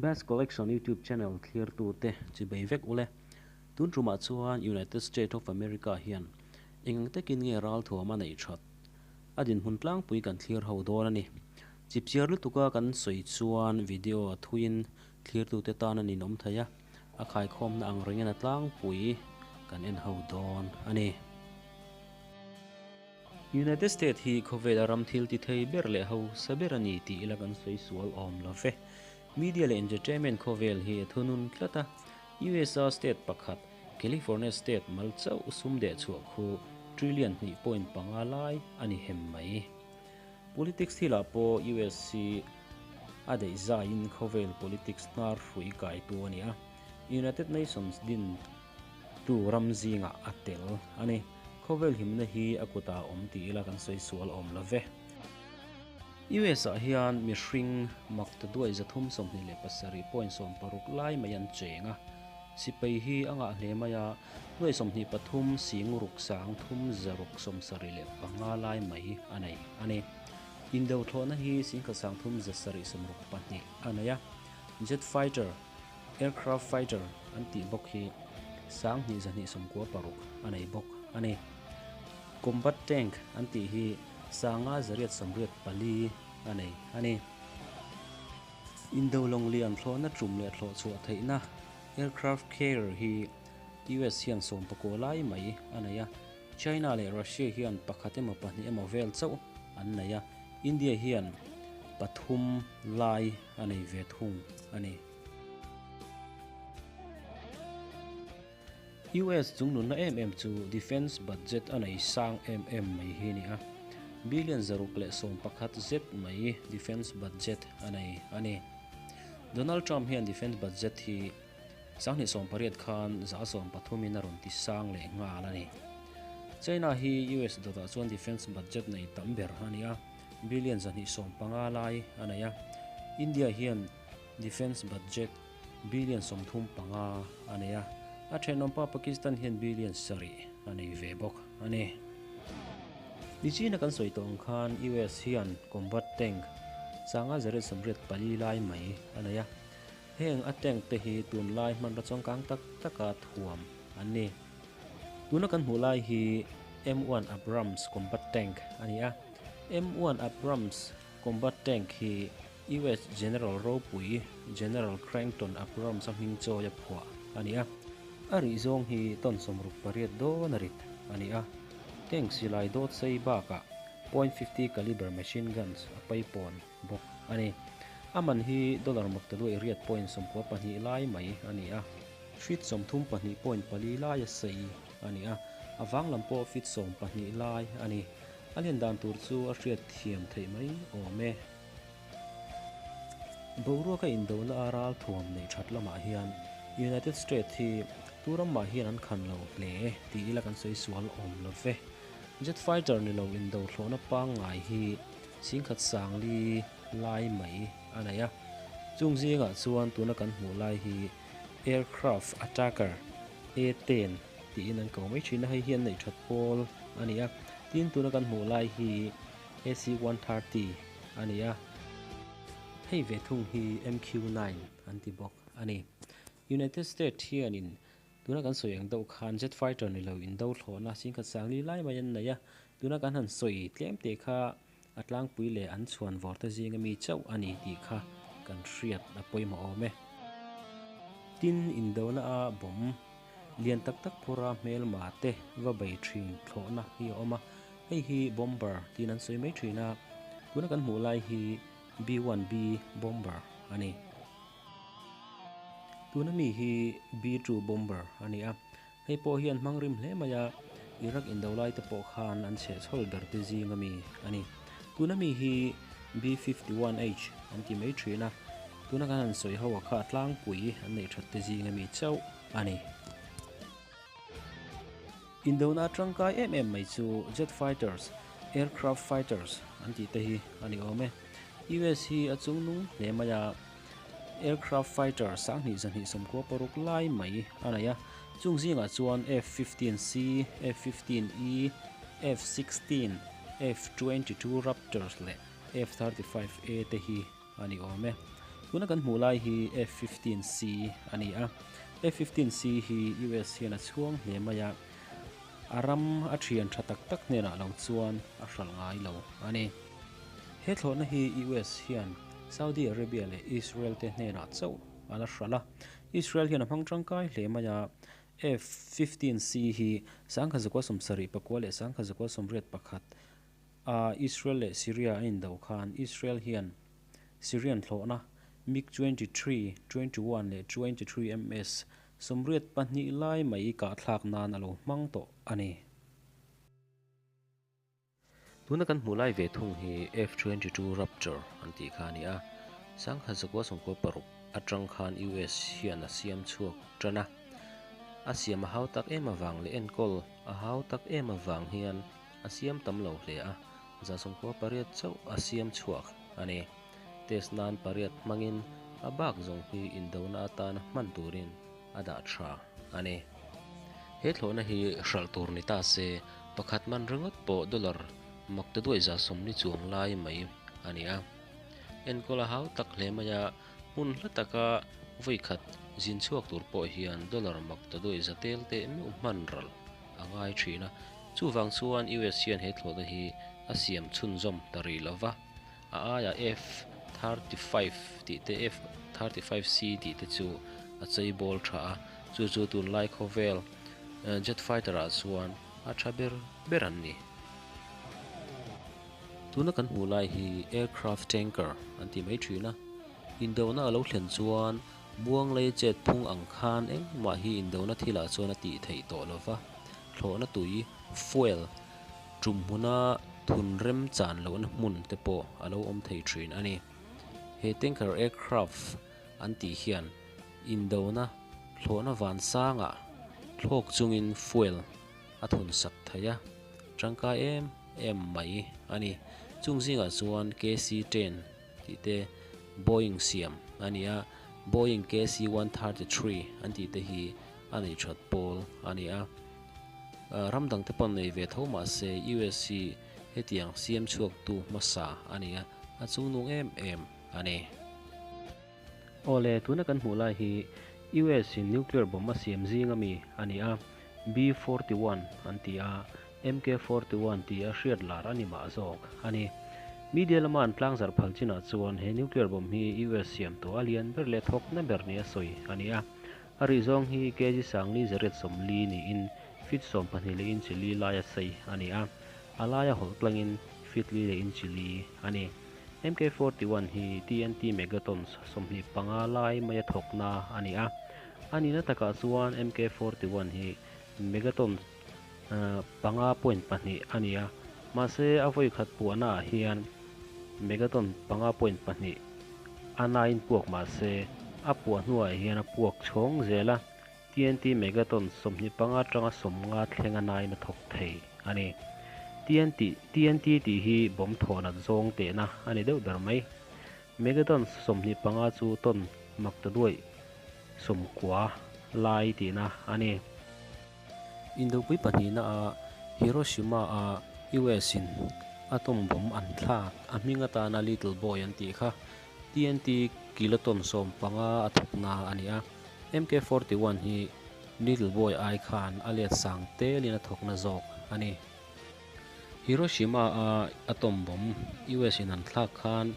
Bass Collection YouTube channel thlirtute chibei vek ule. Tun tumah chuan United State of America hian eng ang takin nge ralthuam a neih that a dinhmun tlangpui kan thlir ho dawn a ni. Chipchiar lutuka kan sawi chuan video a thuiin thlirtute tan a ninawm thei a, a khaikhawmna ang rengin a tlangpui kan en ho dawn a ni. United State hi khawvela ram thil ti thei ber leh hausa ber a ni tih ila kan sawi sual awm lo ve. Media leh entertainment khawvel hi a thunun tlat a, USA state pakhat California state mal chauh sum deh chhuah khu trillion hnih point panga lai a ni hem mai. Politics thilah pawh US hi a daih zaiin khawvel politics hnar hrui kaitu a ni a, United Nations din tu ram zingah a tel a ni. Khawvel himna hi a kutah a awm tih ila kan sawi sual awm lo ve. US ah hian mihring mak ta duai 327.60 lai mai an cheng a, sipai hi a ngah hle mai a, nuai 23 sing ruk sang thum zaruk 75 lai mai a nei a ni. Indo thlawhna hi singkhat sang thum za sarih sawmruk pahnih a nei a, jet fighter, aircraft fighter an tih bawk hi sang hnih zahnih sawmkua paruk a nei bawk a ni. Combat tank an tih hi sanga zariat sawmriat pali a nei a ni. Indo lawng lian thlawhna tum leh thlawh chhuah theihna aircraft carrier hi US hian sawm pakua lai mai a nei a, China leh Russia hian pakhat emaw pahnih emaw vel chauh an nei a, India hian pathum lai a nei ve thung a ni. US chungnunna em em chu defence budget a nei sang em em mai hi a ni a, billion 611 zet mai defence budget a nei a ni. Donald Trump hian defence budget hi 2018 khan 13% in a rawn ti sang leh nghal a ni. China hi US dawtah chuan defence budget nei tam ber a ni a, billion 215 lai a nei a, India hian defence budget billion 35 a nei a, a thenawmpa Pakistan hian billion 7 a nei ve bawk a ni. Nichina kan sawi tawh ang khan US hian combat tank sanga zariat sawmriat pali lai mai a nei a, heng a tank te hi tunlai hmanraw changkang tak taka thuam an ni. Tuna kan hmuh lai hi M1 Abrams combat tank a ni a, M1 Abrams combat tank hi US General ropui General Crankton Abrams a hming chawi a phuah a ni a, a rih zawng hi ton 68 dawn a rit a ni a, tank silai dawt sei bakah .50 caliber machine guns a paipawn bawk a ni. A man hi dollar mak ta luai riat point 92 lai mai a ni a, feet 32.4 lai a sei a ni a, a vang lam pawh feet 12 lai a ni. A lian dan tur chu a hriat thiam theih mai awm e. Boruaka indona a ral thuam nei that lamah hian United States hi turam mah hian an khan lo hle tih ila kan sawi sual awm lo ve. Jet fighter ni lo indo thlawhna pangngai hi singkhat sang li lai mai a nei a, chung zingah chuan tuna kan hmuh lai hi aircraft attacker A-10 tiin an ko mai thin a, hei hi an neih that pawl a ni a, tin tuna kan hmuh lai hi AC-130 a ni a, hei ve thung hi MQ-9 an ti bawk a ni. United States hianin tuna kan sawi ang deuh khan jet fighter ni lo indo thlawhna singkhat sang li lai mai an nei a, tuna kan han sawi tlem te kha a tlangpui leh an chhuan vawr te zinga mi chauh a ni tih kha kan hriat a pawimawh awm e. Tin, indona a bawm lian tak tak phura hmelma te va bei thin thlawhna hi a awm a, hei hi bomber tiin an sawi mai thin a, tuna kan hmuh lai hi B-1B bomber a ni. Tuna mi hi B-2 bomber a ni a, hei pawh hian hmang rim hle mai a, Iraq indo lai te pawh khan an chheh chhawl ber te zinga mi a ni. Tuna mi hi B-51H an ti mai thin a, tuna kan han sawi ho a kha tlangpui an neih that te zinga mi chauh a ni. Indona tangkai em em mai chu jet fighters, aircraft fighters an tih te hi a ni awm e. US hi a chungnung hle mai a, aircraft fighter sang hnih zahnih 96 lai mai a nei a, chung zingah chuan F-15C, F-15E, F-16, F-22 Raptors leh F-35A te hi a ni awm e. Tuna kan hmuh lai hi F-15C a ni a, F-15C hi US hian a chhuang hle mai a, a ram a thian tha tak tak hnenah lo chuan a hralh ngai lo a ni. He thlawhna hi US hian Saudi Arabia leh Israel te hnenah chauh a la hralh a, Israel hian a hmang tangkai hle mai a, F-15C hi sangkha zakua 70 pakua leh sangkha zakua 81 a Israel leh Syria a indo khan Israel hian Syrian thlawhna MiG 23, 21 leh 23 MS 82 lai mai kahthlak nan a lo hmang tawh a ni. Tuna kan hmuh lai ve thung hi F-22 Raptor an tih kha a ni a, 1996 atang khan US hian a siam chhuak tan a, a siam a hau tak em avang leh enkawl a hau tak em avang hian a siam tam lo hle a, 98 chauh a siam chhuak a ni. Test nan pariat hmangin a bak zawng hi indona atana hman turin a dah tha a ni. He thlawhna hi hralh tur ni ta se, pakhat man ringawt pawh dollar mak ta duai 140 chuang lai mai a ni a. Enkawl a hau tak hle mai a, hmun hla taka vawi khat zin chhuak tur pawh hian dollar mak ta duai za tel teh meuh hman ral a ngai thin a. Chuvang chuan US hian he thlawhna hi a siam chhunzawm ta rih lo va, a aiah F-35 tih te F-35C tih te chu a chei bawl tha a, chu chu tunlai khawvel jet fighter ah chuan a tha ber ber an ni. Tuna kan hmuh lai hi aircraft tanker an ti mai thin a, indona a lo thlen chuan muang lei chet phung ang khan engmah hi indona thilah chuan a tih theih tawh lo va, thlawhna tui, fuel, tum hmuna thun rem chan lohna hmun te pawh a lo awm thei thin a ni. He tanker aircraft an tih hian indona thlawhna van sangah thlawk chungin fuel a thun sak thei a, tangkai em em mai a ni. Chung zingah chuan KC-10 tih te Boeing siam a ni a, Boeing KC-133 an tih te hi a nei that pawl a ni a. Ram dang te pawh nei ve tho mah se US hi hetiang siam chhuaktu hmasa a ni a, a chungnung em em a ni. Awle, tuna kan hmuh lai hi US in nuclear bomb a siam zing ami a ni a, B-41 an ti a, MK-41 tih a hriat lar a ni mah zawk a ni. Media lama an tlangzarh phal chinah chuan he nuclear bomb hi US siam tawh a lian ber leh thawkna ber nia sawi a ni a. A rih zawng hi kg 440 niin feet 12 leh inch li laia sei a ni a, a laia hawlh tlangin feet li leh inch li a ni. MK-41 hi TNT megatons 25 lai maia thawkna a ni a, a nihna takah chuan MK-41 hi megaton 5.2 a ni a, mahse a vawi khat puahnaah hian megaton 5.2 a nain puak mahse a puah hnuah hian a puak chhawng zel a, TNT megaton 25 atanga 50 thleng a nain a thawk thei a ni. TNT TNT tih hi bomb thawhnat zawng tehna a ni deuh ber mai. Megaton 25 chu ton mak ta duaih 90 lai tihna a ni. Indopui pahnihna a Hiroshima a US in atom bomb an thlak a hming atana Little Boy an tih kha TNT kiloton 15 a thawkna a ni a, MK-41 hi Little Boy ai khan a let sang telin a thawkna zawk a ni. Hiroshima a atom bomb US in an thlak khan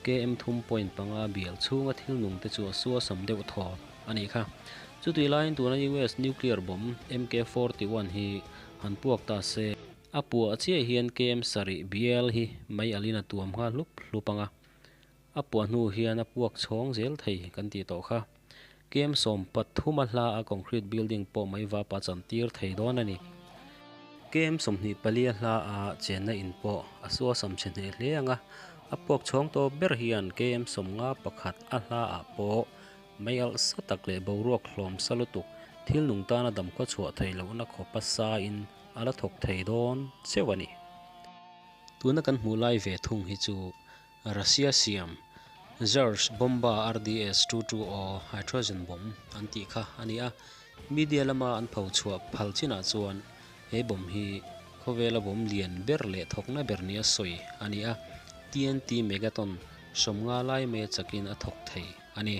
KM 3.5 bial chhunga thil nung te chu a suasam deuh thaw a nih kha. Chutih laiin tuna US nuclear bomb MK-41 hi han puak ta se, a puah chiah hian KM sarih bial hi mai alin a tuam nghal hlup hlup anga, a puah hnu hian a puak chhawng zel thei kan tih tawh kha. KM 13 a hla a concrete building pawh mai vapa chan tir thei dawn a ni. KM 24 a hla a chenna in pawh a suasam chhe hneh hle anga, a puak chhawng tawp ber hian KM 51 a hla ah pawh mai alh sa tak leh boruak hlawm sa lutuk thil nung tana dam khaw chhuah thei lohna khawpa sa in a la thawk thei dawn cheu a ni. Tuna kan hmuh lai ve thung hi chu Russia siam Zars Bomba RDS 220 hydrogen bomb an tih kha a ni a, media lama an pho chhuah phal chinah chuan he bomb hi khawvela bomb lian ber leh thawkna ber nia sawi a ni a, TNT megaton 50 lai mai a chakin a thawk thei. a ni.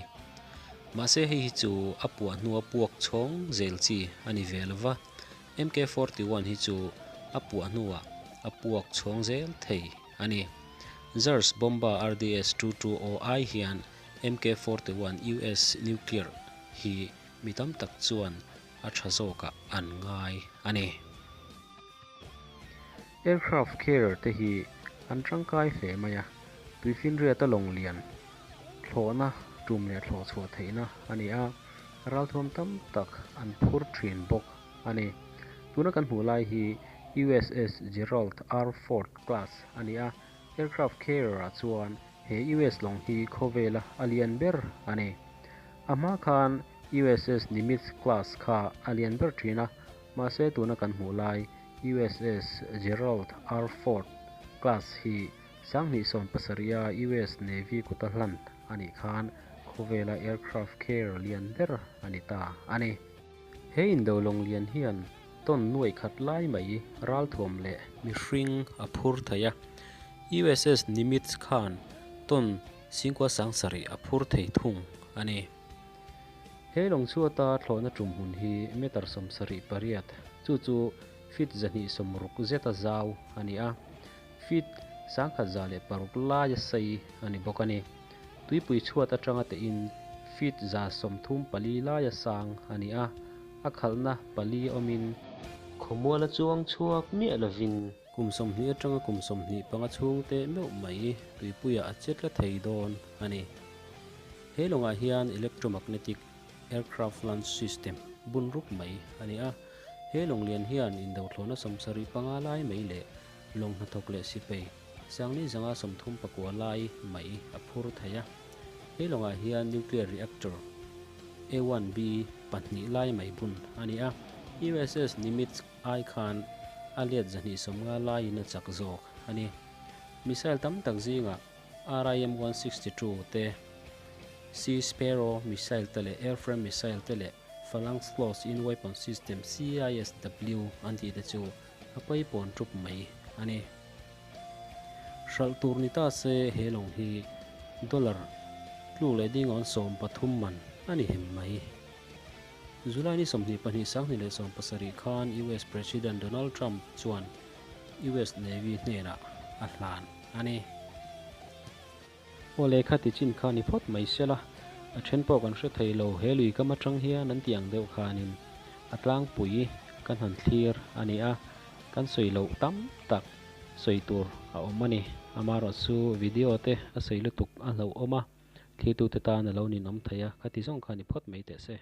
Mahse hei hi chu a puah hnua puak chhawng zel chi a ni ve lo va, MK-41 hi chu a puah hnuah a puak chhawng zel thei a ni. Zars Bomba RDS 220 ai hian MK-41 US nuclear hi mi tam tak chuan a tha zawkah an ngai a ni. Aircraft carrier te hi an tangkai hle mai a, tuifinriata lawng lian thlawhna tum leh thlawh chhuah theihna a ni a, ralthuam tam tak an phur thin bawk a ni. Tuna kan hmuh lai hi USS Gerald R. Ford class a ni a, aircraft carrier ah chuan he US lawng hi khawvela a lian ber a ni. A hma khan USS Nimitz class kha a lian ber thin a, mahse tuna kan hmuh lai USS Gerald R. Ford class hi 2017-a US Navy kuta hlan a nih khan khawvela aircraft carrier lian ber a ni ta a ni. He indo lawng lian hian ton nuai khat lai mai ralthuam leh mihring a phur thei a, USS Nimitz khan ton 57,000 a phur thei thung a ni. He lawng chhuata thlawhna tum hmun hi meter 78, chu chu feet 260 zeta zau a ni a, feet 1,106 laia sei a ni bawk a ni. Tuipui chhuat atanga te in feet 134 laia sang a ni a, a khalhna pali awmin khawmuala chuang chhuak miah lovin kum 20 atanga kum 25 chhung te meuh mai tuipuia a chetla thei dawn a ni. He lawngah hian electromagnetic aircraft launch system bun rup mai a ni a, he lawng lian hian indo thlawhna 75 lai mai leh lawng hnathawk leh sipei 4,539 lai mai a phur thei a. He lawngah hian nuclear reactor A1B pahnih lai mai bun a ni a, USS Nimitz ai khan a let 250 laiin a chak zawk a ni. Missile tam tak zingah RIM-162 te, Sea Sparrow missile te leh airframe missile te leh Phalanx Close-in Weapon System CISW an tih te chu a paipawn tup mai a ni. Hralh tur ni ta se he lawng hi dollar tluk leh dingawn 13 man a ni hem mai. July ni 22 2017 khan US President Donald Trump chuan US Navy hnenah a hlan a ni. Aw lehkha ti chin kha ni phawt mai sela, a then pawh kan hre thei lo, he lui kam atang hian an ti ang deuh khanin a tlangpui kan han thlir a ni a, kan sawi loh tam tak sawi tur a awm a ni. Amaherawh chu video te a sawi lutuk a hlauhawm a, thlirtute tan a lo ninawm thei a, khati zawng kha ni phawt mai teh se.